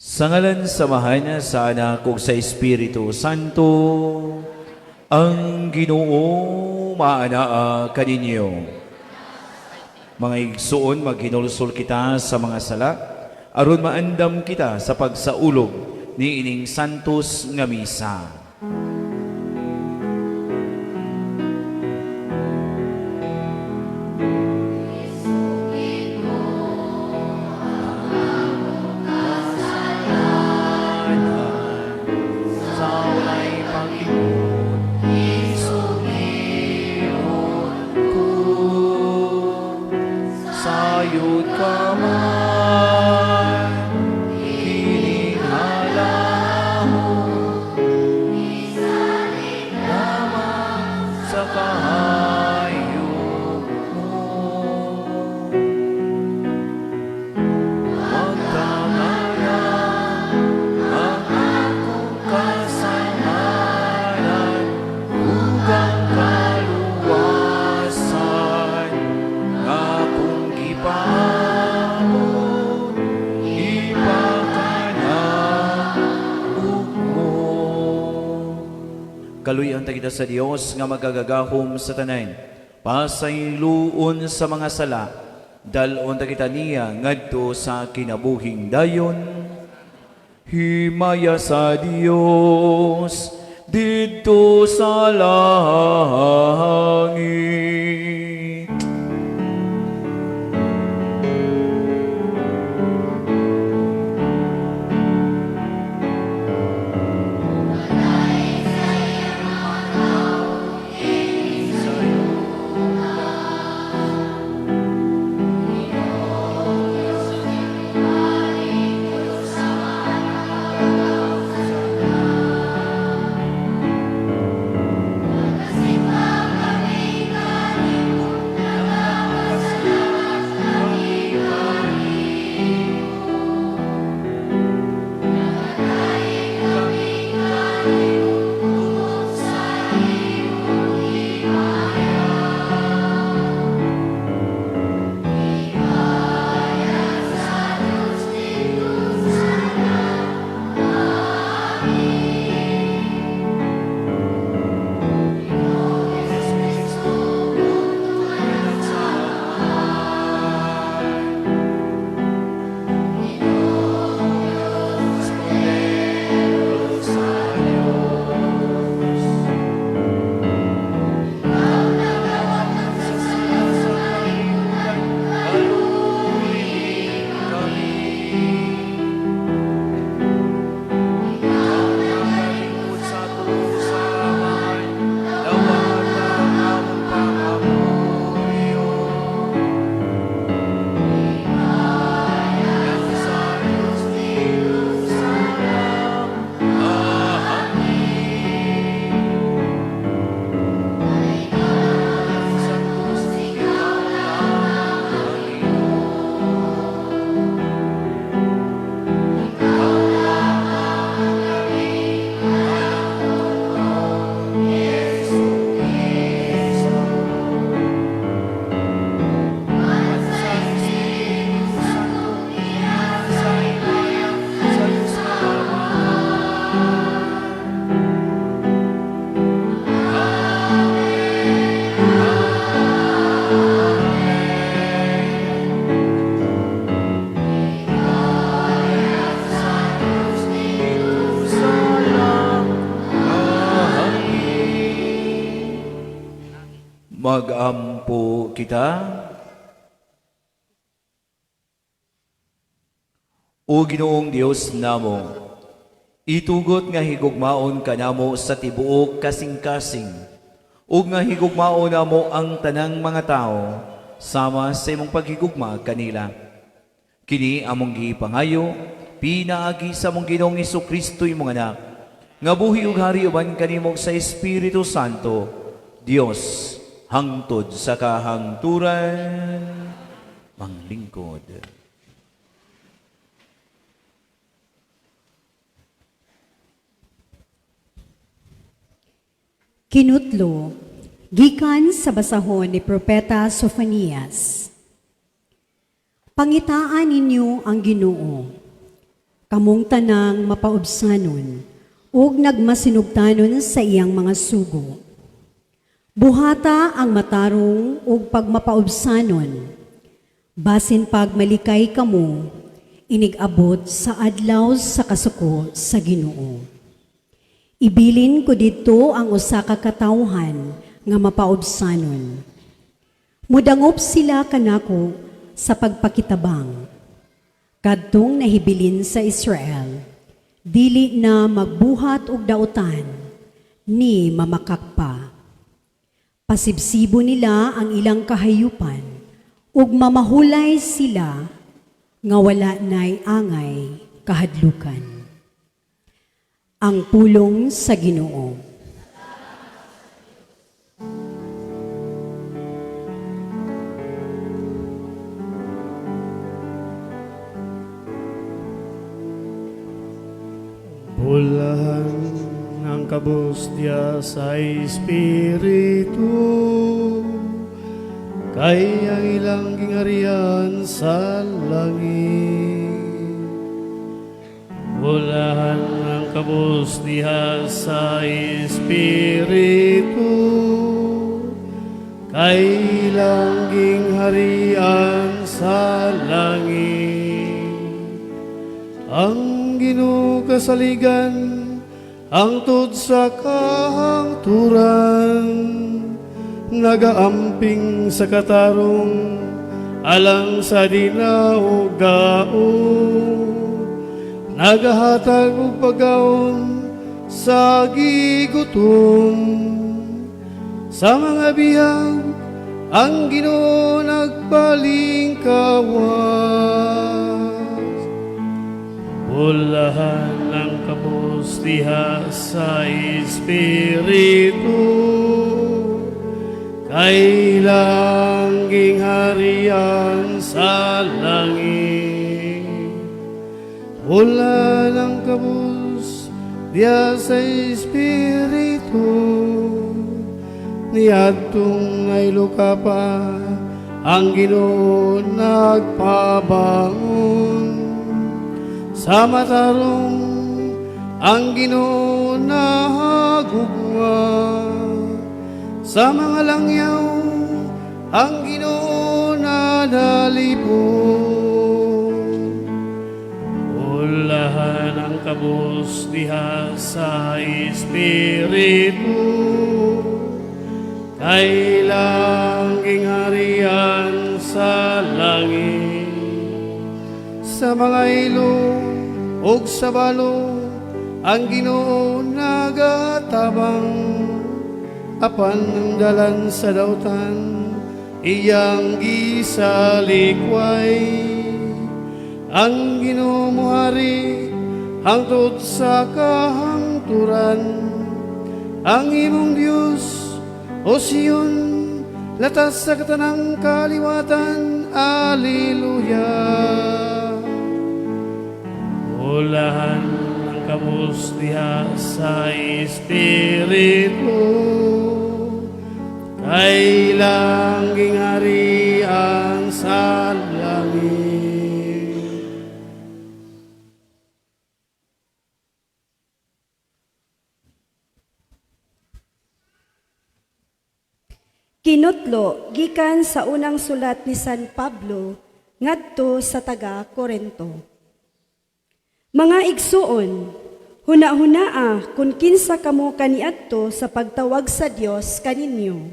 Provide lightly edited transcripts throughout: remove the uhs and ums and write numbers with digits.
Sa ngalan sa Amahan, sa Anak ug sa Espiritu Santo, ang Ginoo maanaa kaninyo. Mga igsuon, maghinulsol kita sa mga sala aron maandam kita sa pagsaulog ni ining santos nga misa. Sa walay paglingon, isugiron ko. Sayod ka man, kining halahon, lamang sa kaayo mo. Wag tangana ang akong kasalanan ug ang kaluwasan nga akong gipaamot, ipakanaog mo. Kaluy-an ta kita sa Dios nga magagahom sa tanan. Pasayloon sa mga sala, dal-on ta kita niya ngadto sa kinabuhing dayon. Himaya sa Dios didto sa langit. Magampo kita. O Ginoong Dios namo, itugot nga higugmaon kanamo sa tibuok kasing-kasing, ug nga higugmaon namo ang tanang mga tao sama sa imong paghigugma kanila. Kini among gipangayo pinaagi sa among Ginoong Kristo, imong Anak, nga buhi ug hari uban kanimo sa Espiritu Santo, Dios, hangtod sa kahangturan. Manglingkod. Kinutlo, gikan sa basahon ni Propeta Sofonias. Pangitaan ninyo ang Ginoo. Kamong tanang mapaubsanon ug nagmasinugtanon sa iyang mga sugo. Buhata ang matarong ug pagmapaubsanon. Basin pag malikay kamo, inig-abot sa adlaw sa kasuko sa Ginoo. Ibilin ko didto ang usa ka katawhan nga mapaubsanon. Mudangop sila kanako sa pagpakitabang. Kadtong nahibilin sa Israel, dili na magbuhat og dautan, ni mamakak pa. Pasibsibo nila ang ilang kahayupan, ug mamahulay sila nga wala na'y angay kahadlukan. Ang pulong sa Ginoo. Bulahan ang kabus diha sa Espiritu, kay ang ilang gingharian sa langit. Bulahan ang kabus diha sa Espiritu, kay ilang gingharian sa langit. Ang Ginoo kasaligan, hangtod sa kahangturan, nagaamping sa katarong, alang sa dinaog-gao, nagahatag og pagkaon sa gigutom. Sa mga bihag, ang Ginoo nagpalingkawas. Bulahan ang kabus diha sa Espiritu, kay ilang gingharian sa langit. Bulahan ang kabus diha sa Espiritu, niadtong nailukapa ang Ginoo nagpabangon. Sa matarong ang Ginoo nahagugma, sa mga langyaw ang Ginoo nadalipon. Bulahan ang kabus diha sa Espiritu, kay ilang gingharian sa langit. Sa mga ilo ug sa balo ang Ginoo nagatabang, apan ang dalan sa dautan iyang gisalikway. Ang Ginoo mohari hangtod sa kahangturan. Ang imong Dios, O Sion, latas sa katanang kaliwatan. Alleluia. Bulahan ang kabus diha sa Espiritu, kay ilang gingharian sa langit. Kinutlo gikan sa unang sulat ni San Pablo ngadto sa taga Korento. Mga igsuon, huna-hunaa kung kinsa kamo kaniadto sa pagtawag sa Dios kaninyo.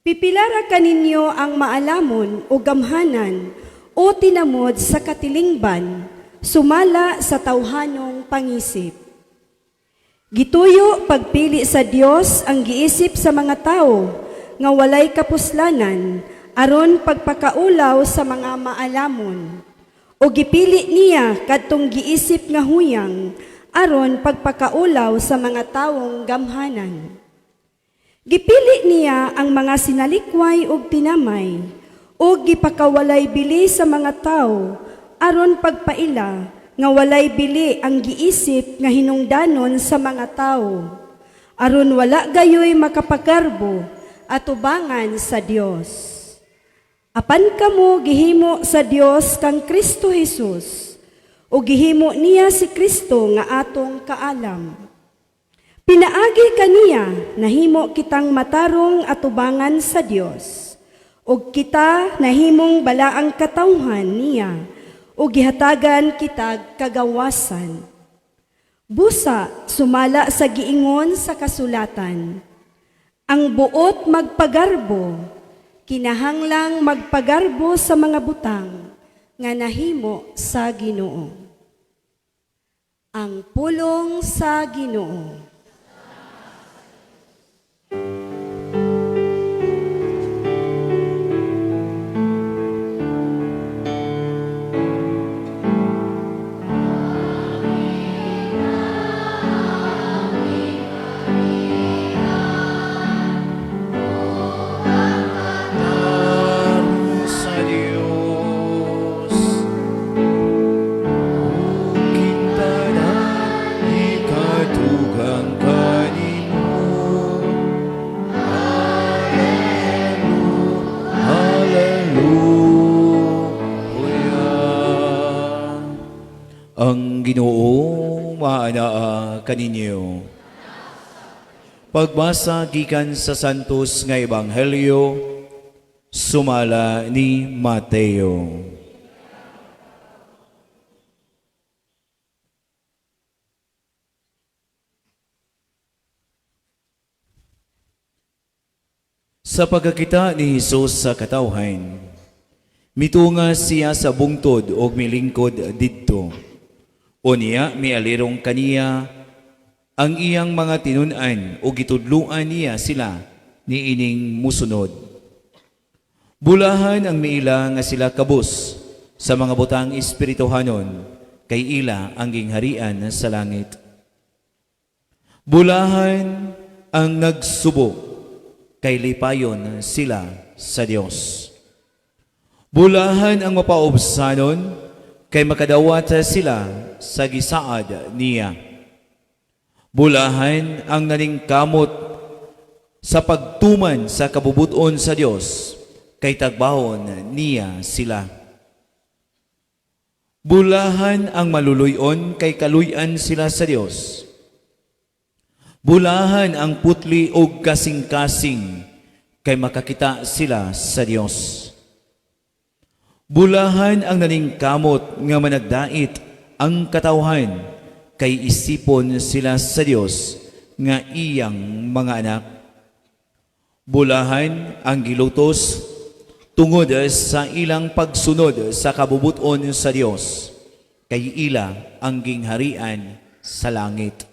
Pipilara kaninyo ang maalamon o gamhanan o tinamod sa katilingban, sumala sa tawhanong pangisip. Gituyo pagpili sa Dios ang giisip sa mga tao nga walay kapuslanan aron pagpakaulaw sa mga maalamon. O gipili niya kadtong giisip nga huyang aron pagpakaulaw sa mga tawong gamhanan. Gipili niya ang mga sinalikway ug tinamay ug gipakawalay bili sa mga tawo aron pagpaila nga walay bili ang giisip nga hinungdanon sa mga tawo aron wala gayoy makapagarbo atubangan sa Dios. Apan kamo gihimo sa Dios kang Kristo Jesus. Ug gihimo niya si Kristo nga atong kaalam. Pinaagi kaniya nahimo kitang matarong atubangan sa Dios. Ug kita nahimong balaang katawhan niya ug gihatagan kitag kagawasan. Busa sumala sa giingon sa kasulatan, ang buot magpagarbo, kinahanglang magpagarbo sa mga butang nga nahimo sa Ginoo. Ang pulong sa Ginoo. Sa Dios, kintanan ikatugang kanimo. Hallelujah. Ang Ginoo maanaa kaninyo. Pagbasa gikan sa Santos nga Ebanghelyo sumala ni Mateo. Sa pagkakita ni Hesus sa katawhan, mitunga siya sa bungtod og milingkod didto. Unya mialirong kaniya ang iyang mga tinun-an ug gitudluan niya sila niining musunod. Bulahan ang miila nga sila kabus sa mga butang espirituhanon, kay ila ang gingharian sa langit. Bulahan ang nagsubo, kay lipayon sila sa Dios. Bulahan ang mapaubsanon, kay makadawat sila sa gisaad niya. Bulahan ang naningkamot sa pagtuman sa kabubuton sa Dios, kay tagbahon niya sila. Bulahan ang maluluyon, kay kaluyan sila sa Dios. Bulahan ang putli og kasing-kasing, kay makakita sila sa Dios. Bulahan ang naningkamot nga managdait ang katawhan, kay isipon sila sa Dios nga iyang mga anak. Bulahan ang gilutos tungod sa ilang pagsunod sa kabubuton sa Dios, kay ila ang gingharian sa langit.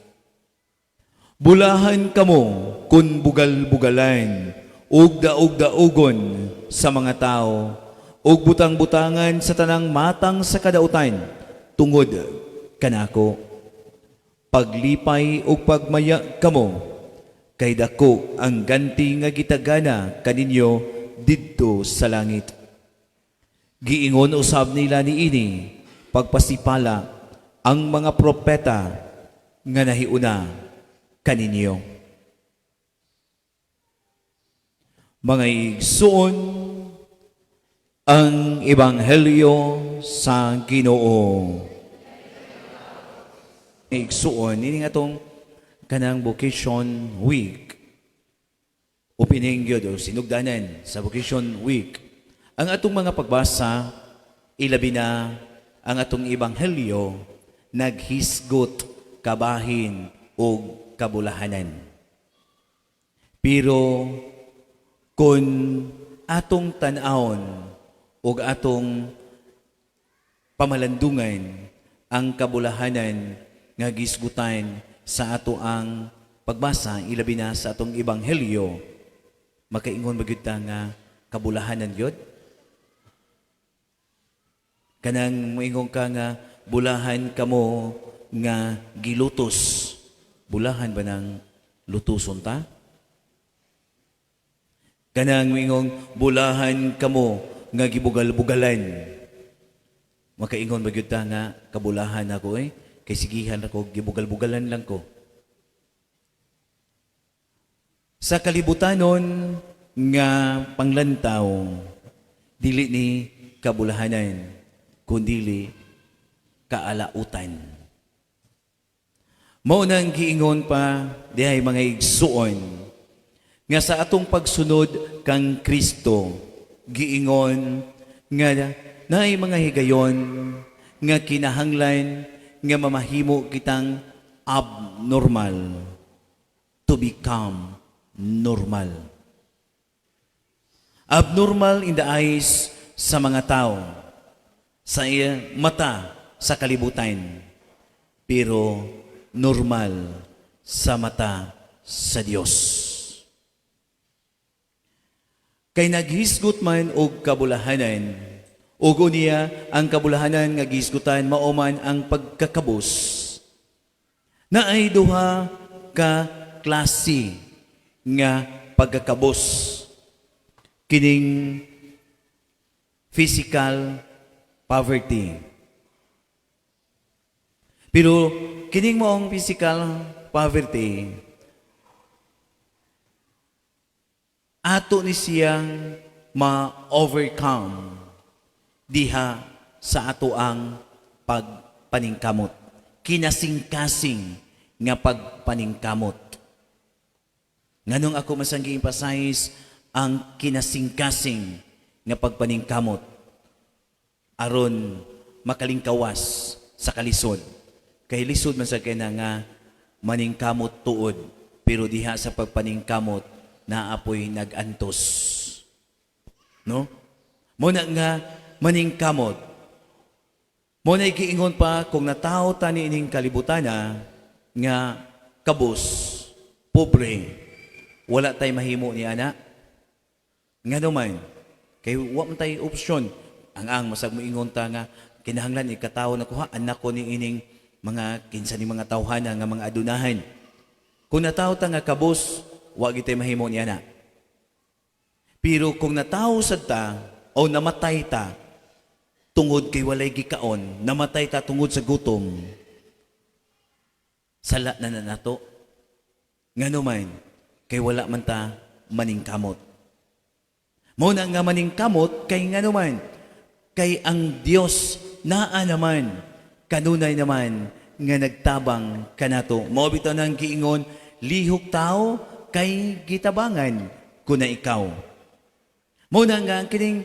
Bulahan kamo kun bugal-bugalan ug daog-daogon sa mga tao ug butang-butangan sa tanang matang sa kadautan tungod kanako. Paglipay ug pagmaya kamo, kay dako ang ganti nga gitagana kaninyo didto sa langit. Giingon usab nila niini pagpasipala ang mga propeta nga nahiuna kaninyo. Mga igsuon, ang Ebanghelyo sa Ginoo. Igsuon, ini nga tong kanang Vocation Week. Opening gyud o sinugdanan sa Vocation Week. Ang atong mga pagbasa, ilabi na ang atong Ebanghelyo, naghisgot kabahin og kabulahanan. Pero kung atong tan-awon og atong pamalandungan ang kabulahanan nga gisgutan sa ato ang pagbasa, ilabi na sa atong Ebanghelyo, makaingon ba gyud ta nga kabulahanan gyud? Kanang moingon ka nga bulahan kamo nga gilutos, bulahan ba ng lutuson ta? Kanang moingong bulahan kamo nga gibugal-bugalan, makaingon ba gyud ta nga kabulahan ako kay sigihan ako, gibugal-bugalan lang ko? Sa kalibutanon nga panglantaw, dili ni kabulahanan, kundili kaalautan. Mao nang giingon pa dihay, mga igsuon, nga sa atong pagsunod kang Kristo, giingon nga naay mga higayon nga kinahanglan nga mamahimo kitang abnormal to become normal. Abnormal in the eyes sa mga tao, sa mata sa kalibutan, pero normal sa mata sa Dios. Kay naghisgot man og kabulahanan, ug unya ang kabulahanan nga gihisgutan mao man ang pagkakabos. Naay duha ka klase nga pagkakabos. Kining physical poverty. Pero kining maong physical poverty, ato ni siyang ma-overcome diha sa ato ang pagpaningkamot. Kinasingkasing nga pagpaningkamot. Nganong ako masang gi-emphasize ang kinasingkasing nga pagpaningkamot aron makalingkawas sa kalisod? Kay lisod man sa kina nga maningkamot tuod, pero diha sa pagpaningkamot naapoy nagantos. No? Mao na nga maningkamot. Mao na giingon pa, kung natawo ta ni ining kalibutana nga kabos, pobre, wala tay mahimo ni ana. Ngano man? Kay wa man tay opsyon. Ang masag moingon ta nga kinahanglan ikatawo na ko ha, anak ko ni ining mga kinsa ni mga tawhana nga mga adunahan. Kung natawo ta nga kabos, wa gitay mahimo ni ana. Pero kung natawo sad ta o namatay ta tungod kay walay gikaon, namatay ta tungod sa gutom, sala na na nato. Ngano man? Kay wala man ta maningkamot. Mao na nga maningkamot kay ngano man? Kay ang Dios naa naman, kanunay naman nga nagtabang kanato. Mao bitaw nang giingon, lihok tao kay gitabangan ko na ikaw. Mao na nga ang kining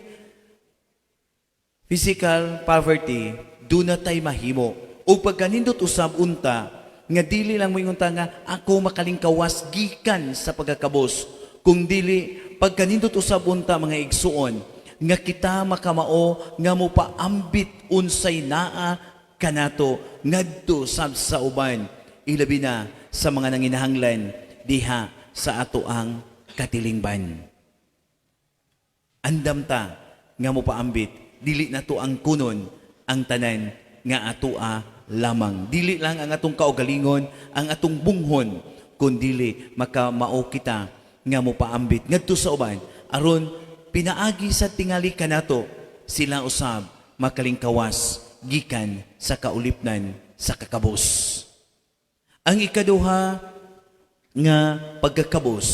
physical poverty, duna tay mahimo. O pagkanindot usab unta, nga dili lang moingon ta nga ako makalingkawas gikan sa pagkakabos, kung dili pagkanindot usab unta, mga igsuon, nga kita makamao nga mopaambit unsay naa kanato ngadto sab sa uban, ilabi na sa mga nanginahanglan diha sa ato ang katilingban. Andam ta nga mopaambit, dili nato ang kunon ang tanan nga atoa lamang, dili lang ang atong kaugalingon, ang atong bunghon, kundili makamao kita nga mopaambit ngadto sa uban aron pinaagi sa tingali kanato sila usab makalingkawas gikan sa kaulipnan sa kakabos. Ang ikaduha nga pagkakabos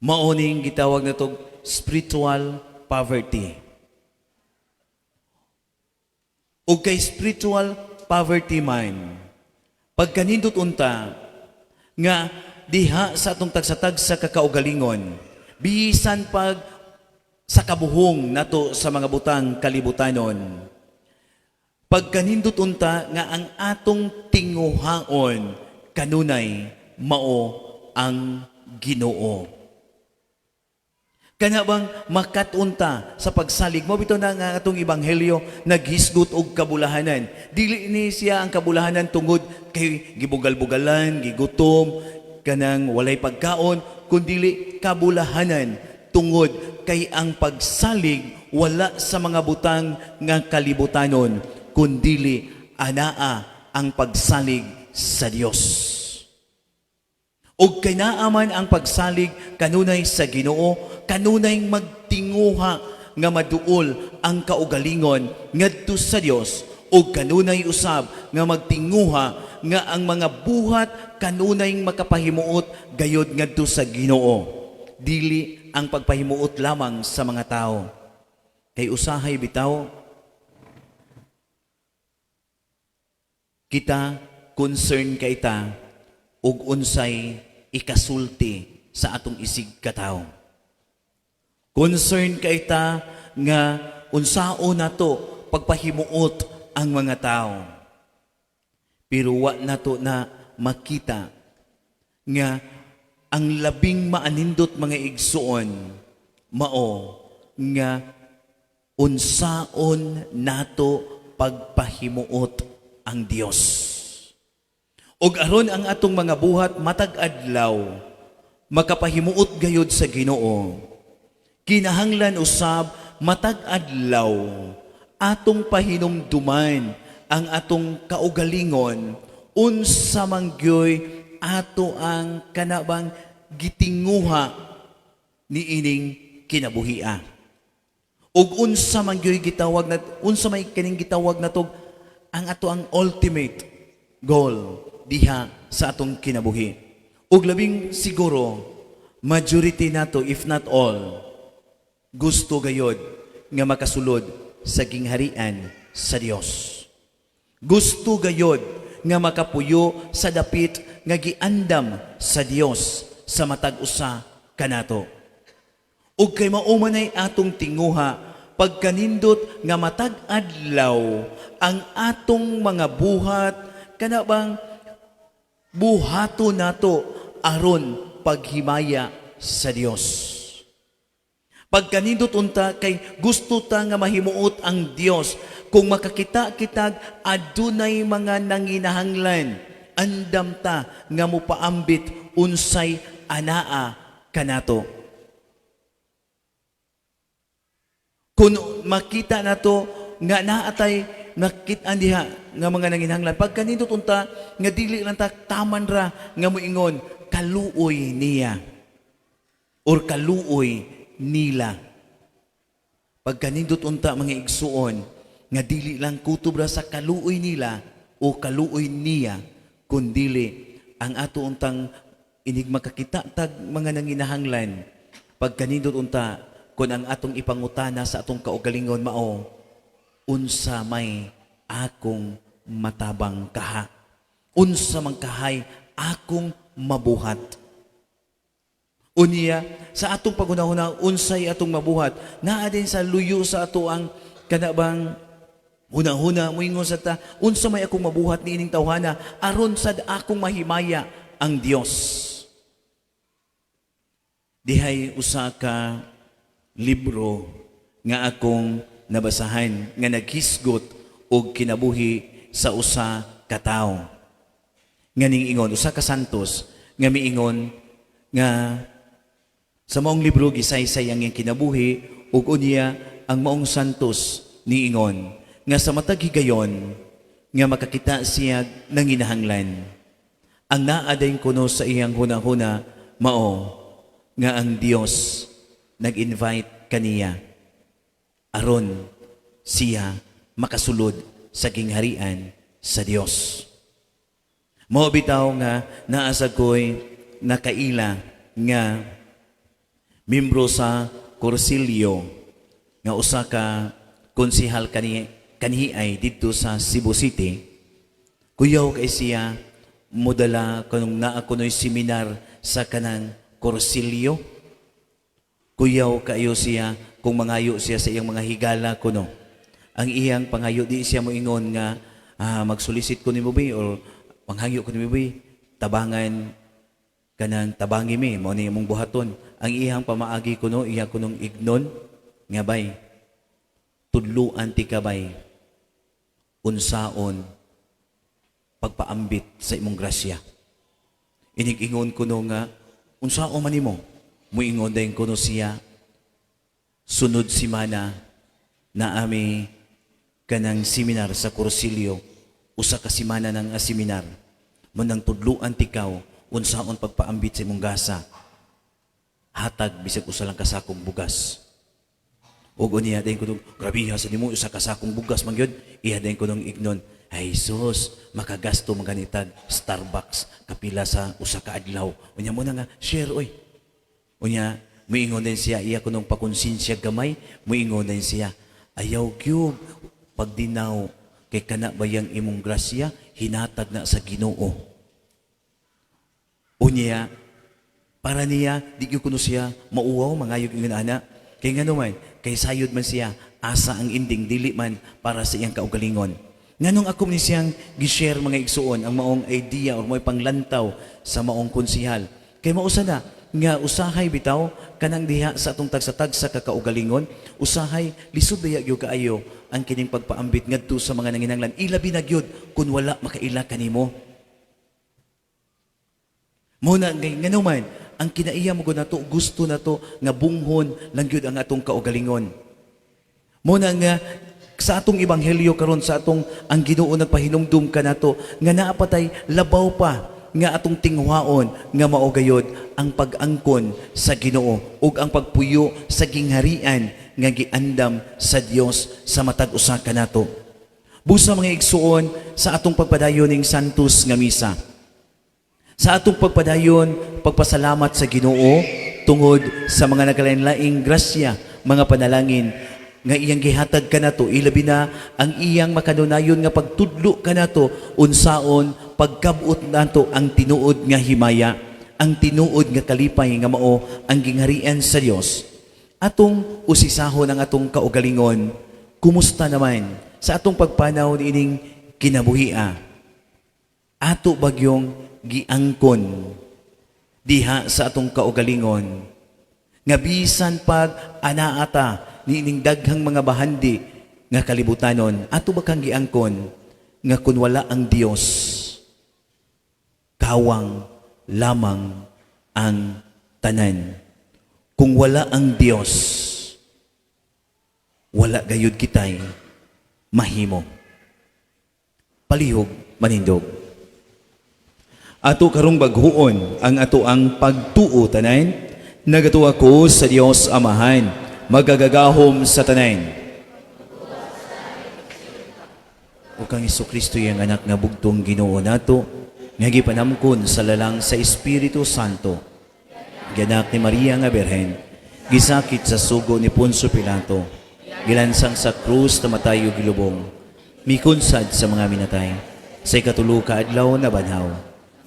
mao ning gitawag natog spiritual poverty. Ug kay spiritual poverty man, pagkanindot unta nga diha sa atong tagsa-tagsa kakaugalingon, bisan pag sa kabuhong nato sa mga butang kalibutanon, pagkanindot unta nga ang atong tinguhaon kanunay mao ang Ginoo. Kana bang makat-unta sa pagsalig mo bitaw na nga atong ebanghelyo naghisgot og kabulahanan. Dili ni siya ang kabulahanan tungod kay gibugal-bugalan, gigutom, kanang walay pagkaon, kundili kabulahanan tungod kay ang pagsalig wala sa mga butang nga kalibutanon, kundili anaa ang pagsalig sa Dios. Ug kay naaman ang pagsalig kanunay sa Ginoo, kanunay magtinguha nga maduol ang kaugalingon ngadto sa Dios, ug kanunay usab nga magtinguha nga ang mga buhat kanunay makapahimuot gayod ngadto sa Ginoo. Dili ang pagpahimuot lamang sa mga tao. Kay usahay bitaw Kita concern kay ta ug unsay ikasulti sa atong isig katawo. Concern kay ta nga unsaon nato pagpahimuot ang mga tao. Pero wa nato na makita nga ang labing maanindot, mga igsuon, mao nga unsaon nato pagpahimuot ang Dios. Ug aron ang atong mga buhat matag adlaw makapahimuot gayud sa Ginoo, kinahanglan usab matag adlaw atong pahinumduman ang atong kaugalingon, unsa man gyoy ato ang kanabang gitinguha niining kinabuhia. Ug unsa man gyoy gitawag na, unsa may kining gitawag natog ang ato ang ultimate goal diha sa atong kinabuhi. Ug labing siguro, majority nato, if not all, gusto gayod nga makasulod sa gingharian sa Dios. Gusto gayod nga makapuyo sa dapit nga giandam sa Dios sa matag usa kanato. Ug kay mao man ay atong tinguha, pagkanindot nga matag adlaw ang atong mga buhat kana bang buhato nato aron paghimaya sa Dios. Pagkanindot unta kay gusto ta nga mahimuot ang Dios, kung makakita kitag adunay mga nanginahanglan, andam ta nga mopaambit unsay anaa kanato. Kung makita nato nga naatay nakit-an diha nga mga nanginahanglan, pagkanindot unta nga dili lang ta taman ra nga moingon kaluoy niya or kaluoy nila. Pagkanindot unta, mga igsuon, nga dili lang kutob ra sa kaluoy nila o kaluoy niya, kundili ang ato untang inig makakita tag mga nanginahanglan, pagkanindot unta kung ang atong ipangutana sa atong kaugalingon mao, unsa may akong matabang kaha, unsa man kahay akong mabuhat? Unya, sa atong paghunahuna, unsay atong mabuhat, naa din sa luyo sa ato ang kanabang huna-huna, muingon sa ta, unsa may akong mabuhat niining tawhana, aron sad akong mahimaya ang Dios? Dihay usa ka libro nga akong nabasahan nga naghisgot og kinabuhi sa usa ka tawo. Nga ning ingon, usa ka santos nga miingon nga sa maong libro gisaysay ang iyang kinabuhi, ug unya ang maong santos niingon nga sa matag higayon nga makakita siya nanginahanglan, ang naa dayon kuno sa iyang huna-huna mao nga ang Dios nag-invite kaniya aron siya makasulod sa gingharian sa Dios. Mao bitaw nga naa sa ko'y nakaila nga membro sa Corsilio nga usa ka konsehal kani ay didto sa Cebu City. Kuyaw kay siya modala kanong naa kuno'y seminar sa kanang Corsilio. Kuyaw kayo siya kung mangayo siya sa iyang mga higala kuno. Ang iyang pangayo, di siya moingon nga magsolicit ko nimo bi or manghangyo ko nimo bi, tabangan kanang tabangi mi mo ni imong buhaton. Ang iyang pamaagi kuno, iya kunong ignon nga, "Bay, tudluan ti kabay unsaon pagpaambit sa imong grasya." Inig-ingon kuno nga, "Unsaon man nimo?" Muingon dayon kuno siya, "Sunod simana na ami kanang seminar sa Corsilio, usa ka semana ng seminar mo nang tudluan tikaw unsaon pagpaambit sa imong gasa, hatag bisag usa lang kasakong bugas." Ug unya dayon kuno, "Grabiha sa nimo, usa ka sakong bugas man gyud." Iya dayon kunong ignon, "Ay sus, makagasto man ganitag Starbucks kapila sa usa ka adlaw." Unya mo na nga share oy. Unya muingon din siya, iya kunong pakonsensya gamay, muingon din siya, "Ayaw gyud pagdinaw Kay kana bayang imong grasya, hinatag na sa Ginoo. Unya, para niya, di gyud kuno siya mauwaw, mangayog ingon ana. Kay ngano man, kay sayod man siya, asa ang ending, dili man para sa iyang kaugalingon. Nganong ako ni siyang gi-share, mga igsuon, ang maong idea or may panglantaw sa maong konsihal? Kay mausa na, nga usahay bitaw, kanang diha sa atong tagsa-tagsa kakaugalingon, usahay, lisod daya gyud kaayo ang kining pagpaambit ngadto sa mga nanginanglan. Ilabi na gyud kung wala makaila kanimo. Muna ngay ngano man ang kinaiya mo nato, gusto nato nga bunghon lang gyud ang atong kaugalingon. Muna nga sa atong ebanghelyo karon, sa atong ang Ginoo nagpahinumdum kanato nga naa patay labaw pa nga atong tinguhaon nga mao gayod ang pag-angkon sa Ginoo ug ang pagpuyo sa gingharian nga giandam sa Dios sa matag usa kanato. Busa, mga igsuon, sa atong pagpadayon ning Santos nga Misa, sa atong pagpadayon, pagpasalamat sa Ginoo tungod sa mga nagkalain-laing grasya, mga panalangin nga iyang gihatag kanato, ilabi na ang iyang makanunayon nga pagtudlo kanato unsaon pagkabot nato ang tinuod nga himaya, ang tinuod nga kalipay nga mao ang gingharian sa Dios. Atong usisahon ang atong kaugalingon. Kumusta naman sa atong pagpanaw niining kinabuhia? Ato bagyong giangkon diha sa atong kaugalingon nga bisan pag anaata niining daghang mga bahandi nga kalibutanon, ato ba kang giangkon nga kun wala ang Dios, kawang lamang ang tanan? Kung wala ang Dios, wala gayud kitay mahimo. Palihog manindog. Ato karong bag-ohon ang ato ang pagtuo tanan. Nagatuo ako sa Dios Amahan, magagagahom sa tanan. Ug kang Kristo, iyang anak nga bugtong Ginoo nato, nga gipanamkon sa lalang sa Espiritu Santo. Gianak ni Maria nga Birhen, gisakit sa sugo ni Poncio Pilato, gilansang sa krus, namatay ug gilubong, mikunsad sa mga minatay, sa ikatulo ka adlaw nabanhaw,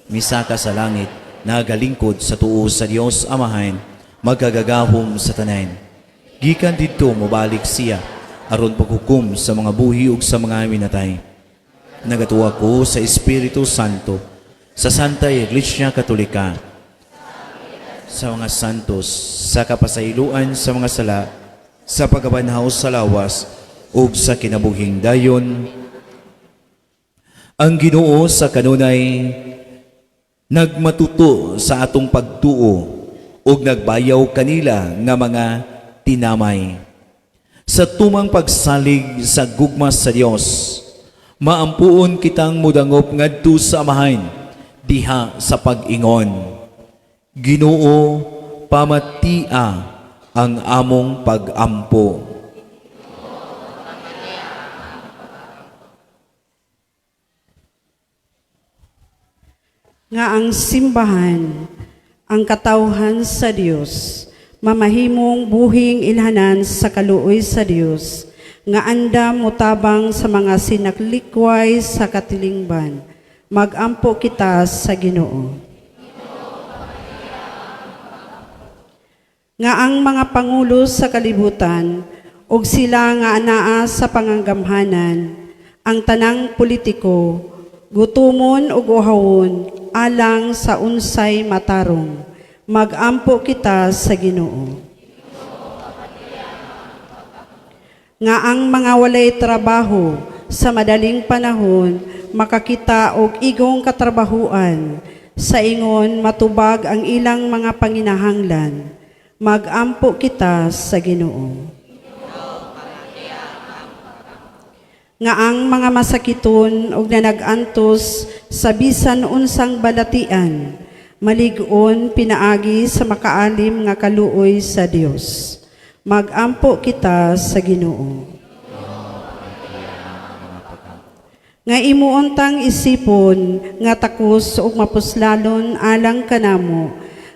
misaka sa langit, nagalingkod sa tuo sa Dios Amahan, magagagahom sa tanan. Gikan didto mobalik siya aron paghukom sa mga buhi ug sa mga minatay. Nagatuo ako sa Espiritu Santo, sa Santa Iglesia Katolika, sa mga santos, sa kapasayloan sa mga sala, sa pagkabanhaw sa lawas, ug sa kinabuhing dayon. Ang Ginoo sa kanunay nagmatuto sa atong pagtuo ug nagbayaw kanila nga mga tinamay. Sa tumang pagsalig sa gugma sa Dios, maampuon kitang mudangop ngadto sa Amahan diha sa pag-ingon. Ginoo, pamatia ang among pag-ampo. Nga ang simbahan, ang katawhan sa Dios, mamahimong buhing ilhanan sa kaluoy sa Dios, nga andam motabang sa mga sinaklikway sa katilingban. Magampo kita sa Ginoo. Nga ang mga pangulo sa kalibutan ug sila nga anaa sa panganggamhanan, ang tanang politiko, gutumon ug uhawon alang sa unsay matarong. Magampo kita sa Ginoo. Nga ang mga walay trabaho sa madaling panahon makakita og igong katrabahuan sa ingon matubag ang ilang mga panginahanglan. Magampo kita sa Ginoo. Nga ang mga masakiton ug nanag-antos sa bisan unsang balatian malig-on pinaagi sa makaalim nga kaluoy sa Dios. Magampo kita sa Ginoo. Nga imuon tang isipon nga takos ug mapuslalon alang kanamo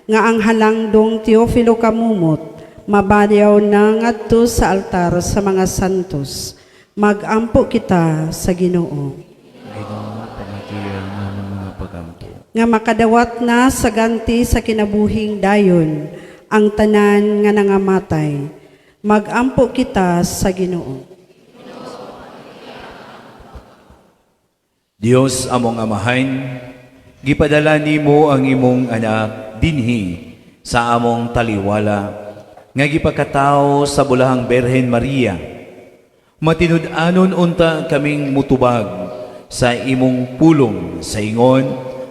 nga ang halangdong Teofilo Camomot mabalyaw na ngadto sa altar sa mga santos. Magampo kita sa Ginoo. Ginoo, pamatian ang among mga pagampo. Nga makadawat na sa ganti sa kinabuhing dayon ang tanan nga nangamatay. Magampo kita sa Ginoo. Dios among Amahan, gipadala nimo ang imong anak dinhi sa among taliwala nga gipakatao sa bulahang Berhen Maria. Matinud-anon unta kaming mutubag sa imong pulong sa ingon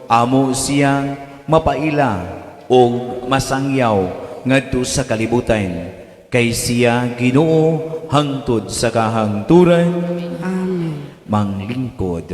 amo siyang mapaila og masangyaw ngadto sa kalibutan, kay siya Ginoo hangtod sa kahangturan. Amen. Manglingkod.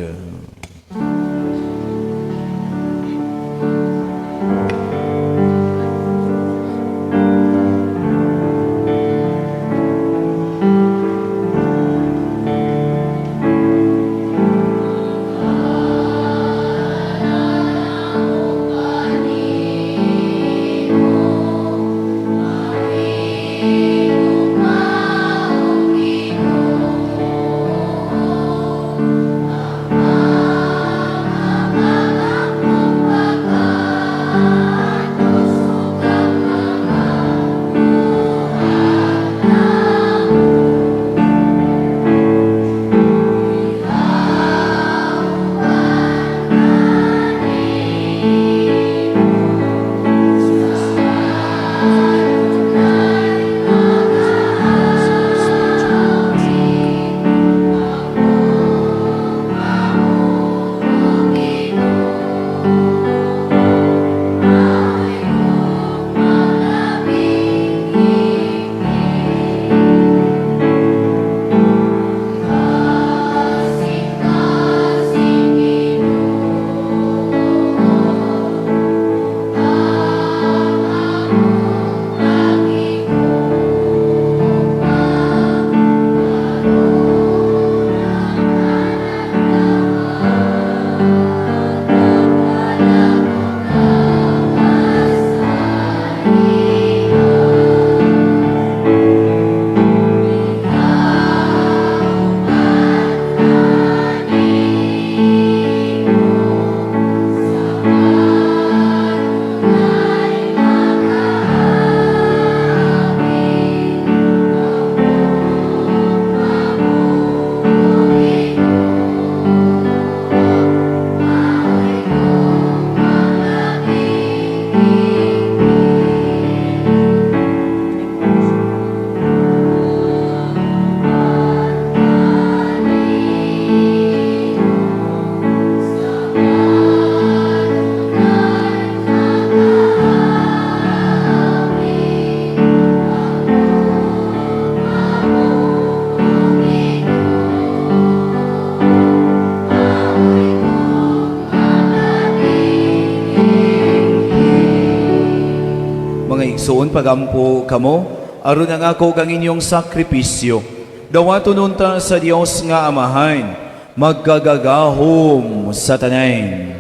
Mga igsoon, pagampo kamo, aron ang ako kang inyong sakripisyo. Dawaton unta sa Dios nga Amahan, magkagagahom sa tanan.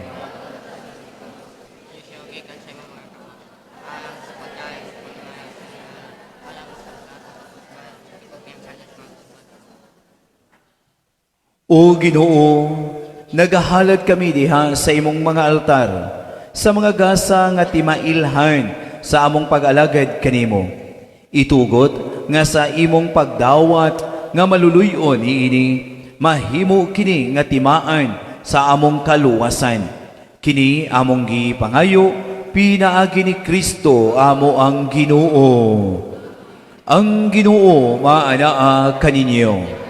O Ginoo, nagahalad kami diha sa imong mga altar, sa mga gasa nga timailhan sa among pag-alagad kanimo. Itugot nga sa imong pagdawat nga maluluy-on niini, mahimo kini nga timaan sa among kaluwasan. Kini among gipangayo, pinaagi ni Kristo amo ang Ginoo. Ang Ginoo maanaa kaninyo.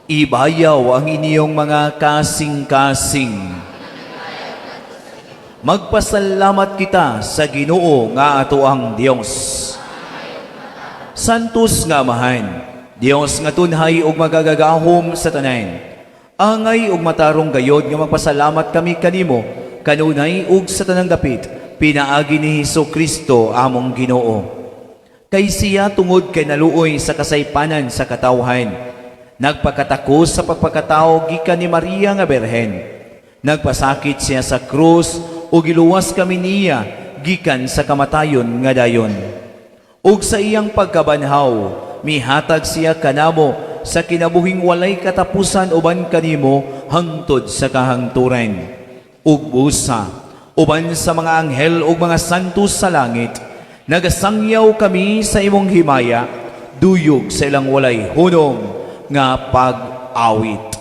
Ibayaw ang inyong mga kasing-kasing. Magpasalamat kita sa Ginoo nga ato ang Dios. Santos nga Amahan, Dios nga tunhay ug magagagahom sa tanan. Angay ug matarong gayod nga magpasalamat kami kanimo kanunay ug sa tanang dapit, pinaagi ni Hesus Kristo among Ginoo. Kay siya tungod kay naluoy sa kasaypanan sa katawhan, nagpakatakos sa pagpakatao gikan ni Maria nga Berhen. Nagpasakit siya sa krus ug giluwas kami niya gikan sa kamatayon nga dayon. Ug sa iyang pagkabanhaw, mihatag siya kanamo sa kinabuhing walay katapusan uban kanimo hangtod sa kahangturan. Ug busa, uban sa mga anghel ug mga santos sa langit, nagasangyaw kami sa imong himaya, duyog sa ilang walay hunong nga pag-awit.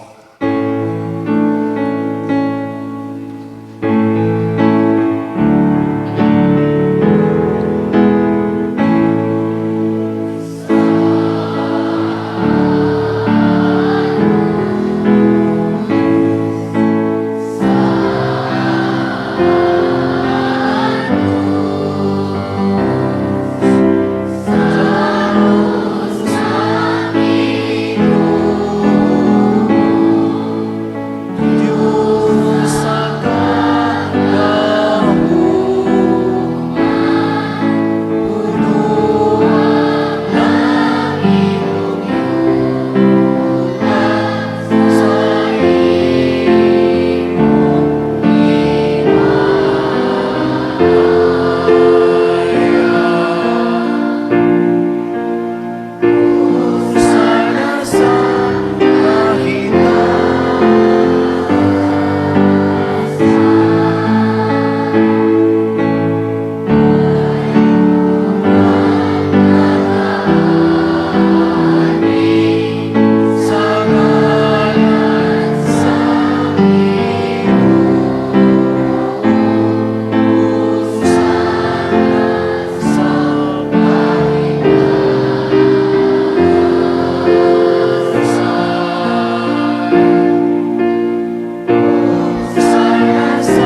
Diyos sa kagahuman, puno ng iyong sa iyong himaya. Sana sa kahina. Sa ngalan sa Ginoo, sa Sana sa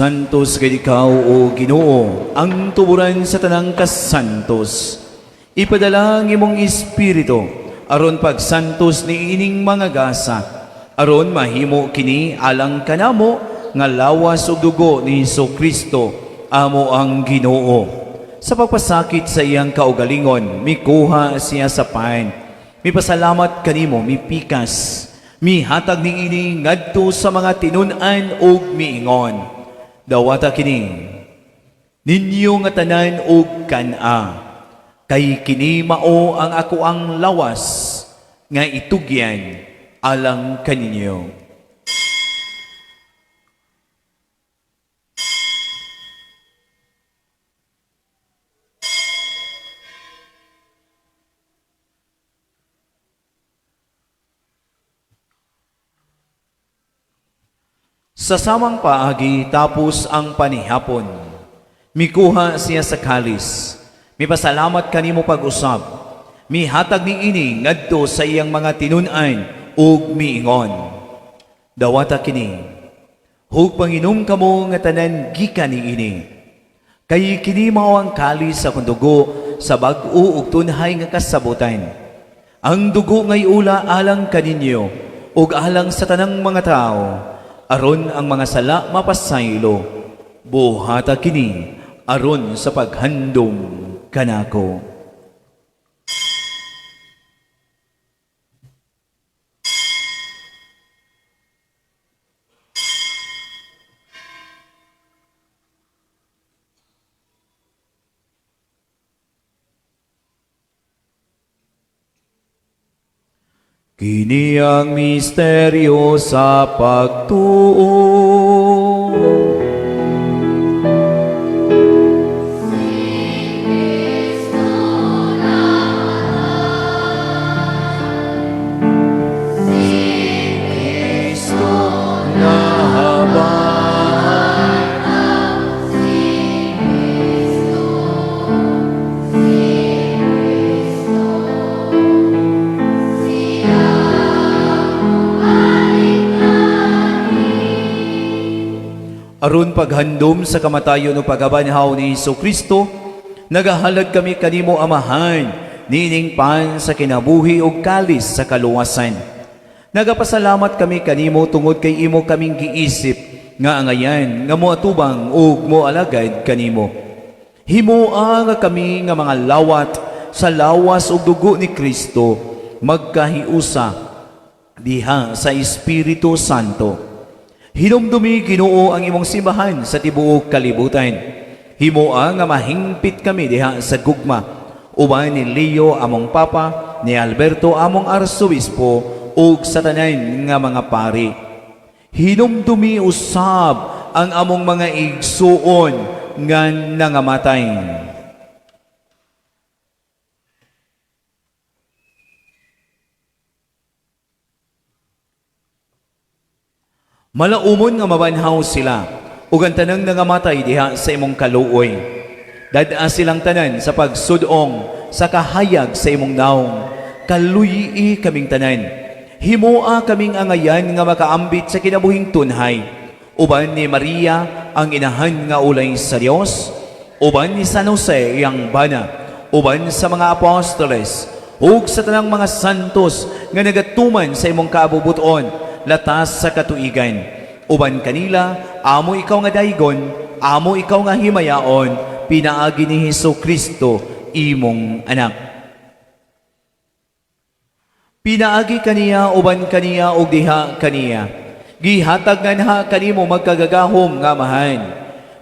Santos kay ikaw, O Ginoo, ang tuburan sa tanang kasantos. Ipadala ang imong espiritu aron pagsantos ni ining mga gasa, aron mahimo kini alang kanamo nga lawas ug dugo ni Kristo amo ang Ginoo. Sa pagpasakit sa iyang kaugalingon, mikuha siya sa pan. Mipasalamat kanimo, mipikas, mihatag ni ini ngadto sa mga tinun-an ug miingon. Dawata kini ninyo nga tanan og kan-a, kay kini mao ang ako ang lawas nga itugyan alang kaninyo. Sa samang paagi tapos ang panihapon, mikuha siya sa kalis, mipasalamat kanimo pag-usab, mihatag ni ini ngadto sa iyang mga tinun-an ug miingon. Dawata kini, hug panginom kamo nga tanan gikan niini. Kay kini mao ang kalis sa akong dugo sa bag-o ug tunhay nga kasabutan. Ang dugo ngay ula alang kaninyo ug alang sa tanang mga tao, aron ang mga sala mapasaylo. Buhata kini aron sa paghandom kanako. Kini ang misteryo sa pagtuo. Kristo nahabag. Aron paghandom sa kamatayon ug pagabanhaw ni Hesus Kristo, nagahalad kami kanimo, Amahan, niining pan sa kinabuhi ug kalis sa kaluwasan. Nagapasalamat kami kanimo tungod kay imo kaming giisip nga angayan nga moatubang ug moalagad kanimo. Himoa nga kami nga mga lawat sa lawas ug dugo ni Kristo magkahiusa diha sa Espiritu Santo. Hinumdumi, Ginoo, ang imong simbahan sa tibuok kalibutan. Himoa nga mahingpit kami diha sa gugma uban ni Leo among Papa, ni Alberto among Arsobispo, ug sa tanan nga mga pari. Hinumdumi usab ang among mga igsuon nga nangamatay. Malaumon nga mabanhaw sila ug ang tanang nangamatay diha sa imong kaluoy. Dad-a silang tanan sa pagsudong sa kahayag sa imong naong. Kaluyi kaming tanan. Himoa kaming angayan nga makaambit sa kinabuhing tunhay. Uban ni Maria ang inahan nga ulay sa Dios, uban ni San Jose iyang bana, uban sa mga apostoles, ug sa tanang mga santos nga nagatuman sa imong kaabubuton latas sa katuigan. Uban kanila, amo ikaw nga daygon, amo ikaw nga himayaon, pinaagi ni Hesus Kristo, imong anak. Pinaagi kaniya, uban kaniya, ug diha kaniya. Gihatag nganha kanimo magkagagahom nga Amahan.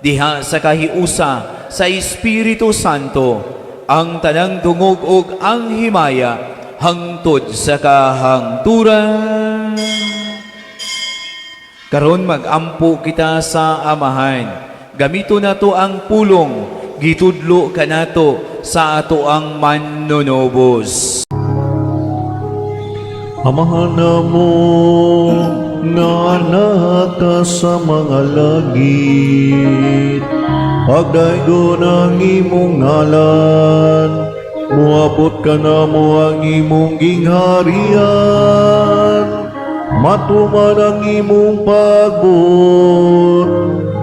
Diha sa kahiusa sa Espiritu Santo, ang tanang dungog ug ang himaya hangtod sa kahangturan. Karon magampo kita sa Amahan. Gamito nato ang pulong, gitudlo kanato sa ato ang manunubos. Amahan namo nga naa ka sa mga langit, pagdaygon ang imong ngalan, muabot kanamo ang imong gingharian, matuman ang imong pagbuot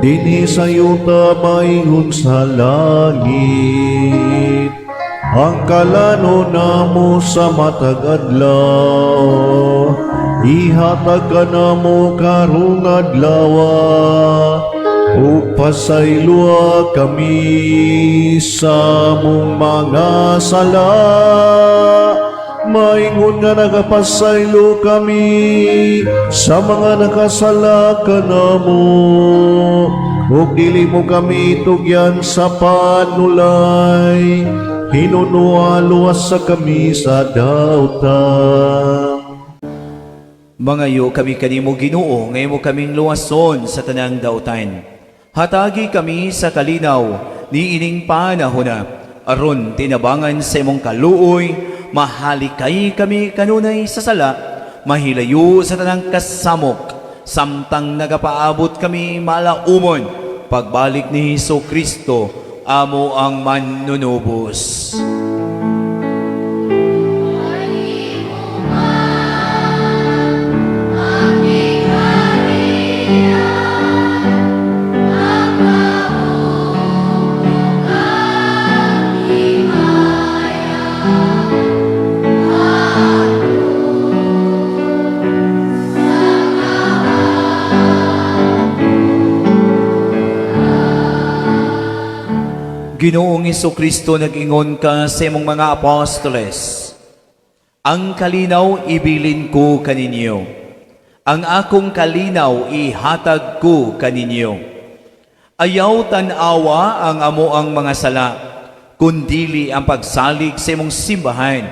dinhi sa yuta maingon sa langit. Ang kalano namo sa matag adlaw, ihatag kanamo karong adlaw, ug pasayloa kami sa among mga sala, maingon nga nagapasaylo kami sa mga nakasala kanamo, ug dili mo kami tugyan sa panulay, hinunoa luwasa kami sa dautan. Mangayo kami kanimo, Ginoo, nga imo kaming luwason sa tanang dautan. Hatagi kami sa kalinaw niining panahona, aron tinabangan sa imong kaluoy, mahalikay kami kanunay sa sala, mahilayo sa tanang kasamok, samtang nagapaabot kami malaumon pagbalik ni Hesus Kristo, amo ang manunubos. Ginoong Kristo, nag-ingon ka sa imong mga apostoles, "Ang kalinaw ibilin ko kaninyo. Ang akong kalinaw ihatag ko kaninyo. Ayaw tan-awa ang amoang mga sala, kundili ang pagsalig sa imong simbahan,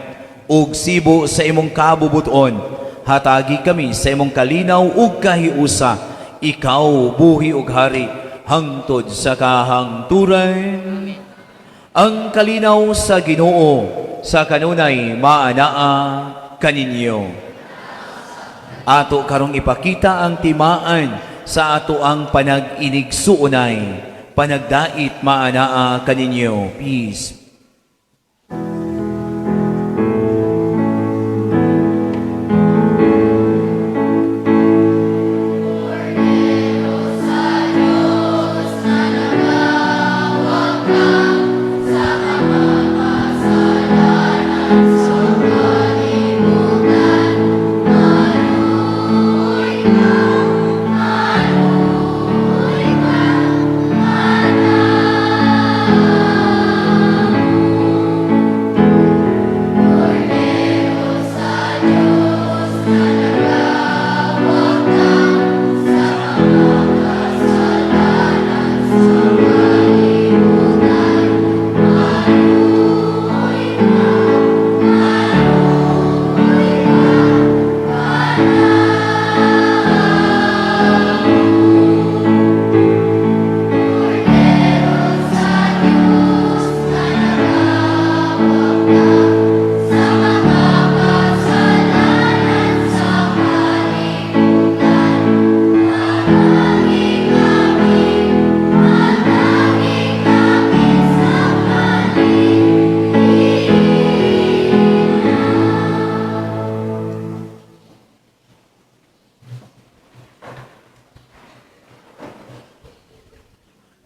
ug sibo sa imong kabubuton. Hatagi kami sa imong kalinaw ug kahiusa. Ikaw buhi ug hari hangtod sa kahangturan." Ang kalinaw sa Ginoo sa kanunay maanaa kaninyo. Ato karong ipakita ang timaan sa ato ang panag-inigsuonay, panagdait maanaa kaninyo. Peace.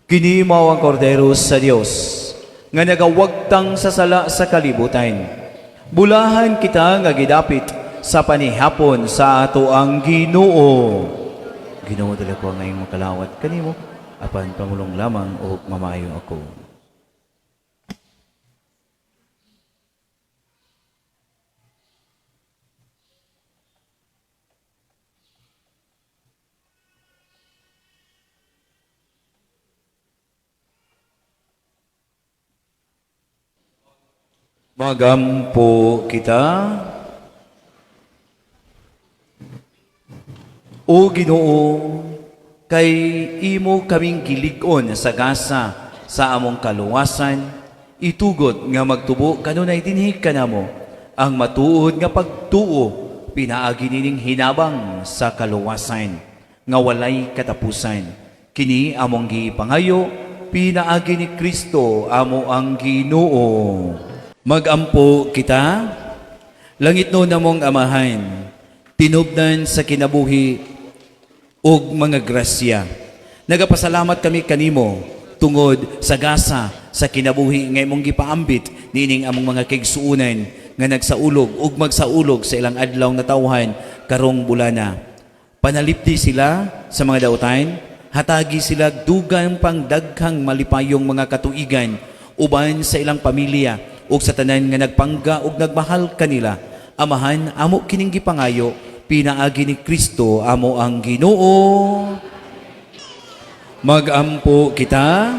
Kini mao ang kordero sa Dios nga nagawagtang sa sala sa kalibutan. Bulahan kita nga gidapit sa panihapon sa ato ang Ginoo. Ginoo, dili ko angay makalawat kanimo, apan pamulong lamang ug mamayo ako. Magampo kita. O Ginoo, kay imo kaming gilig-on sa gasa sa among kaluwasan, itugot nga magtubo kanunay dinhi kanamo ang matuod nga pagtuo pinaagi nining hinabang sa kaluwasan nga walay katapusan. Kini among gipangayo pinaagi ni Kristo amo ang Ginoo. Magampo kita. Langitnon namong Amahan, tinubdan sa kinabuhi ug mga grasya, nagapasalamat kami kanimo tungod sa gasa sa kinabuhi nga imong gipaambit niining among mga kaigsuonan nga nagsaulog ug magsaulog sa ilang adlaw nga tawhan karong bulana. Panalipdi sila sa mga dautan, hatagi sila dugang pang daghang malipayong mga katuigan uban sa ilang pamilya ug sa tanan nga nagpangga ug nagmahal kanila. Amahan, amo kining gipangayo pinaagi ni Kristo amo ang Ginoo. Magampo kita.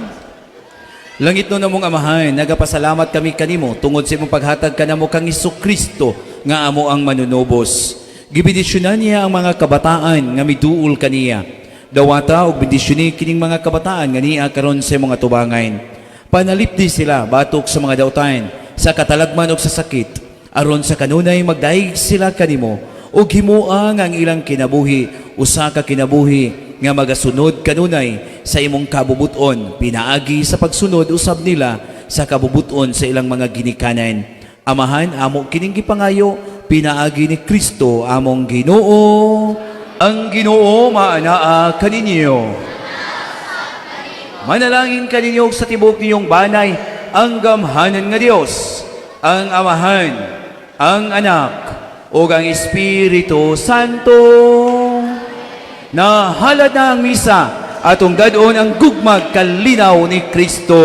Langitnon namong Amahan, nagapasalamat kami kanimo tungod sa imong paghatag kanamo kang Kristo nga amo ang manunubos. Gibendisyonan niya ang mga kabataan nga miduol kaniya. Dawata og bendisyoni kining mga kabataan nga niya karon sa imong atubangan. Panalipdi sila batok sa mga dautan, sa katalagman ug sa sakit, aron sa kanunay magdayeg sila kanimo ug himoa nga ang ilang kinabuhi usa ka kinabuhi nga magasunod kanunay sa imong kabubuton pinaagi sa pagsunod usab nila sa kabubuton sa ilang mga ginikanan. Amahan, amo kining gipangayo pinaagi ni Kristo among Ginoo. Ang Ginoo maanaa kaninyo. Manalangin kaninyo sa tibok ninyong banay ang gamhanan nga Dios, ang Amahan, ang Anak, ug ang Espiritu Santo. Nahalad na ang misa, atong dad-on ang gugmag kalinaw ni Kristo.